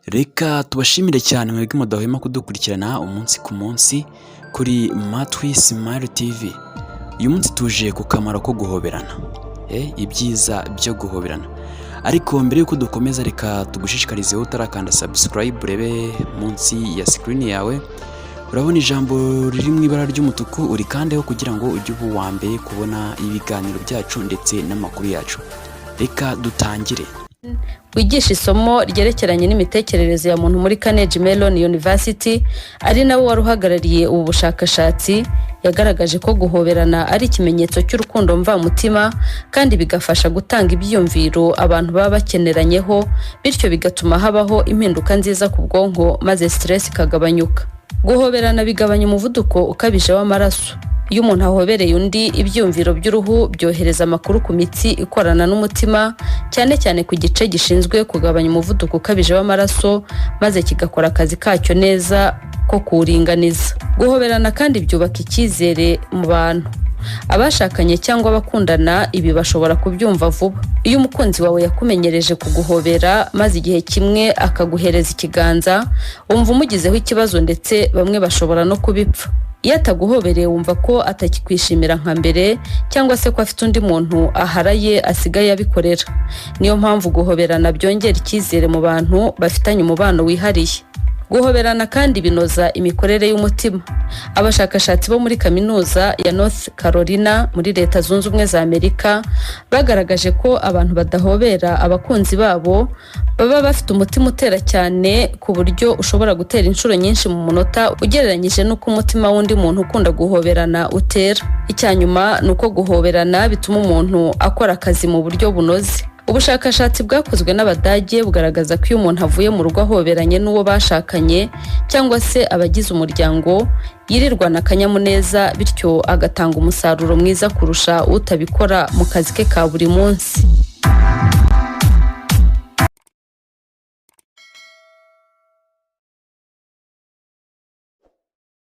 Reka tubashimire cyane mwebwe mudahwema kudukurikirana umunsi ku munsi kuri Matwi Smile TV. Uyu munsi tuje ku kamaro ko guhoberana, ibyiza byo guhoberana. Ariko mbere y'uko dukomeza, reka tugushishikarize, utarakanda subscribe, urebe munsi ya screen yawe, urabona ijambo riri mu ibara ry'umutuku, urikandeho kugira ngo ujye uba uwa mbere kubona ibiganiro byacu ndetse n'amakuru yacu. Reka dutangire. Wigisha isomo ryerekeranye n'imitekerereze ya muntu muri Carnegie Mellon University, ari nawe wari uhagarariye ubu bushakashatsi, yagaragaje ko guhoberana ari ikimenyetso cy'urukundo mvamutima, kandi bigafasha gutanga ibyiyumviro abantu baba bakeneranyeho, bityo bigatuma habaho impinduka nziza ku bwonko, maze stress ikagabanyuka. Guhoberana bigabanya umuvuduko ukabije w'amaraso. Iyo umuntu ahobereye undi, ibyiyumviro by'uruhu byohereza amakuru ku mitsi ikorana n'umutima, cyane cyane ku gice gishinzwe kugabanya umuvuduko ukabije w'amaraso, maze kigakora akazi kacyo neza ko kuwuringaniza. Guhoberana kandi byubaka icyizere mu bantu. Abashakanye cyangwa abakundana ibi bashobora kubyumva vuba. Iyo umukunzi wawe yakumenyereje kuguhobera, maze igihe kimwe akaguhereza ikiganza, wumva umugizeho ikibazo, ndetse bamwe bashobora no kubipfa. Iyo ataguhobereye, wumva ko atakikwishimira nka mbere, cyangwa se ko afite undi muntu aharaye asigaye abikorera. Niyo mpamvu guhoberana byongera icyizere mu bantu bafitanye umubano wihariye. Guhoberana kandi binoza imikorere y'umutima. Abashakashatsi bo muri Kaminuza ya North Carolina muri Leta Zunze Ubumwe za Amerika bagaragaje ko abantu badahobera abakunzi babo baba bafite umutima utera cyane, ku buryo ushobora gutera inshuro nyinshi mu munota ugereranyije n'uko umutima w'undi muntu ukunda guhoberana utera. Icya nyuma ni uko guhoberana bituma umuntu akora akazi mu buryo bunoze. Ubushakashatsi bwakozwe n'Abadage bugaragaza ko iyo umuntu avuye mu rugo ahoberanye n'uwo bashakanye cyangwa se abagize umuryango, yirirwana akanyamuneza, bityo agatanga umusaruro mwiza kurusha utabikora mu kazi ke ka buri munsi.